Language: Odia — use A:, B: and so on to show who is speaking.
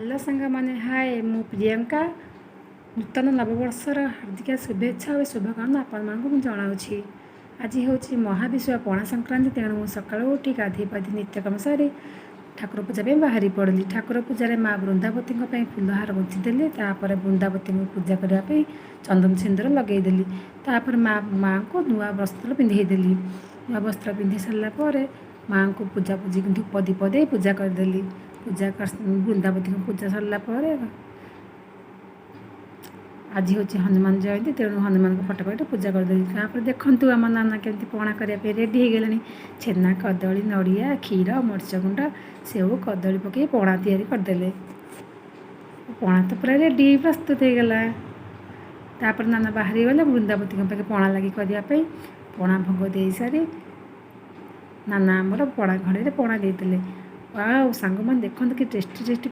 A: ହ୍ୟାଲୋ ସାଙ୍ଗମାନେ, ହାଏ, ମୁଁ ପ୍ରିୟଙ୍କା। ନୂତନ ନବବର୍ଷର ହାର୍ଦ୍ଦିକ ଶୁଭେଚ୍ଛା ଓ ଶୁଭକାମନା ଆପଣମାନଙ୍କୁ ମୁଁ ଜଣାଉଛି। ଆଜି ହେଉଛି ମହାବିଷୁବ ପଣା ସଂକ୍ରାନ୍ତି। ତେଣୁ ମୁଁ ସକାଳୁ ଉଠି ଗାଧୋଇ ପାଧୋଇ ନିତ୍ୟକର୍ମ ସାରି ଠାକୁର ପୂଜା ପାଇଁ ବାହାରି ପଡ଼ିଲି। ଠାକୁର ପୂଜାରେ ମା ବୃନ୍ଦାବତୀଙ୍କ ପାଇଁ ଫୁଲହାର ଗୁନ୍ଥିଦେଲି। ତାପରେ ବୃନ୍ଦାବତୀଙ୍କୁ ପୂଜା କରିବା ପାଇଁ ଚନ୍ଦନ ସିନ୍ଦୁର ଲଗାଇଦେଲି। ତାପରେ ମାଆଙ୍କୁ ନୂଆ ବସ୍ତ୍ର ପିନ୍ଧେଇ ଦେଲି। ନୂଆ ବସ୍ତ୍ର ପିନ୍ଧି ସାରିଲା ପରେ ମାଆଙ୍କୁ ପୂଜା ପୂଜି, ଧୂପ ଦୀପ ଦେଇ ପୂଜା କରିଦେଲି। ପୂଜା, ବୃନ୍ଦାବତୀଙ୍କୁ ପୂଜା ସରିଲା ପରେ ଆଜି ହେଉଛି ହନୁମାନ ଜୟନ୍ତୀ, ତେଣୁ ହନୁମାନଙ୍କ ଫଟୋ ପାଖରେ ପୂଜା କରିଦେଲି। ତାପରେ ଦେଖନ୍ତୁ, ଆମ ନାନା କେମିତି ପଣା କରିବା ପାଇଁ ରେଡ଼ି ହେଇଗଲେଣି। ଛେନା, କଦଳୀ, ନଡ଼ିଆ, କ୍ଷୀର, ମରିଚ ଗୁଣ୍ଡ, ସେଉ, କଦଳୀ ପକାଇ ପଣା ତିଆରି କରିଦେଲେ। ପଣା ତ ପୁରା ରେଡ଼ି, ପ୍ରସ୍ତୁତ ହେଇଗଲା। ତାପରେ ନାନା ବାହାରି ଗଲେ ବୃନ୍ଦାବତୀଙ୍କ ପାଖେ ପଣା ଲାଗି କରିବା ପାଇଁ। ପଣା ଭୋଗ ଦେଇସାରି ନାନା ଆମର ପଣା ଘଡ଼ିରେ ପଣା ଦେଇଥିଲେ। ଆଉ ସାଙ୍ଗମାନେ, ଦେଖନ୍ତୁ କି ଟେଷ୍ଟି ଟେଷ୍ଟି।